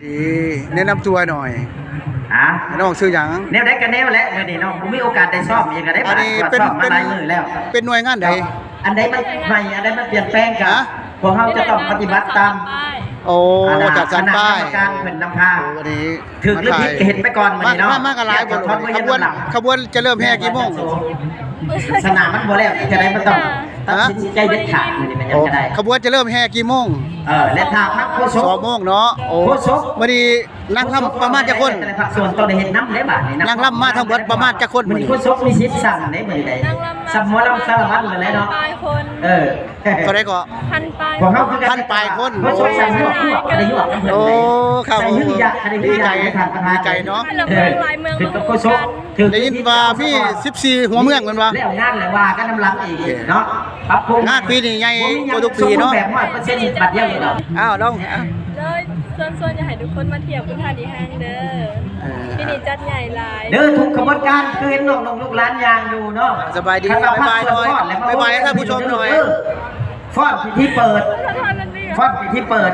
ເອີ ແນະນຳຕົວໜ່ອຍ ຮະ? ນ້ອງຊື່ຫຍັງ? ແນວໃດກໍແນວແຫຼະ ມື້ນີ້ນ້ອງບໍ່ມີໂອກາດໄດ້ຊ້ອມອີກ ກໍໄດ້ ອັນນີ້ ບາດ ເປັນ ຊ້ອມມາ ເປັນ ຫຼາຍມື້ແລ້ວ. ເປັນໜ່ວຍງານໃດ? ອັນໃດມາໃໝ່ ອັນໃດມາປ່ຽນແປງ ກໍ ຮະ? ພວກເຮົາຈະຕ້ອງປະຕິບັດຕາມ ໂອ້ ອາ ຈັດສັນປ້າຍ ຄະນະກຳມະການເພິ່ນນຳພາ. ໂອ້ ວັນນີ້ ຖືກຫຼືຜິດກໍເຮັດໄປກ່ອນມື້ນີ້ເນາະ. ມາ ມາ ມາກັນຫຼາຍບໍ່? ຂະບວນ ຂະບວນຈະເລີ່ມແຫ່ກີ່ໂມງ? ສະໜາມມັນບໍ່ແລ້ວ ຈະໄດ້ບໍ່ຕ້ອງ ຮະ? ຕັດສິນໃຈເດັດຂາດ ມື້ນີ້ແມ່ນຫຍັງກໍໄດ້. ໂອ້ ຂະບວນຈະເລີ່ມແຫ່ກີ່ໂມງ? ເອີ ແລະຖ້າພັກໂຄສົກ ສອງໂມງເນາະ. ໂອ້ ໂຄສົກ ມື້ນີ້ນາງລຳປະມານຈັກຄົນ? ແຕ່ລະພາກສ່ວນຕ້ອງໄດ້ເຮັດນຳເດ້ບາດນີ້ນະ. ນາງລຳມາທັງເບິດປະມານຈັກຄົນມື້ນີ້? ຄົນສົກມີສິດສັ່ງເດ້ມື້ໃດ ນາງລຳມາ ສຳໝໍລຳສາລະວັນໝົດແລ້ວເນາະ. ປາຍຄົນ ເອີ ເທົ່າໃດກໍ? ພັນປາຍ ພັນປາຍຄົນ. ໂອ້ ໂອ້ ຄັບ ດີໃຈ ດີໃຈເນາະ. ເອີ ຂຶ້ນກັບໂຄສົກ ໄດ້ຍິນວ່າມີສິບສີ່ຫົວເມືອງແມ່ນບໍ່? ແລ້ວງານແລ້ວວ່າກັນນຳຫຼັງອີກເນາະ. ປັບປຸງ ງານປີນີ້ໃຫຍ່ກວ່າທຸກປີເນາະ. ແບບຮ້ອຍເປີເຊັນບາດດຽວເລີຍເນາະ. ອ້າວ ລອງ ເລີຍ ເຊີນຊວນຢາກໃຫ້ທຸກຄົນມາທ່ຽວພຸດທະວິຫານເດີ. ເອີ ປີນີ້ຈັດໃຫຍ່ຫຼາຍເດີ. ທຸກຂະບວນການຄືເຫັນນ້ອງໆລູກຫຼານຍ່າງຢູ່ເນາະ. ສະບາຍດີ ບາຍບາຍໜ່ອຍ ບາຍບາຍທ່ານຜູ້ຊົມໜ່ອຍ. ຟ້ອນພິທີເປີດ ຟ້ອນພິທີເປີດ.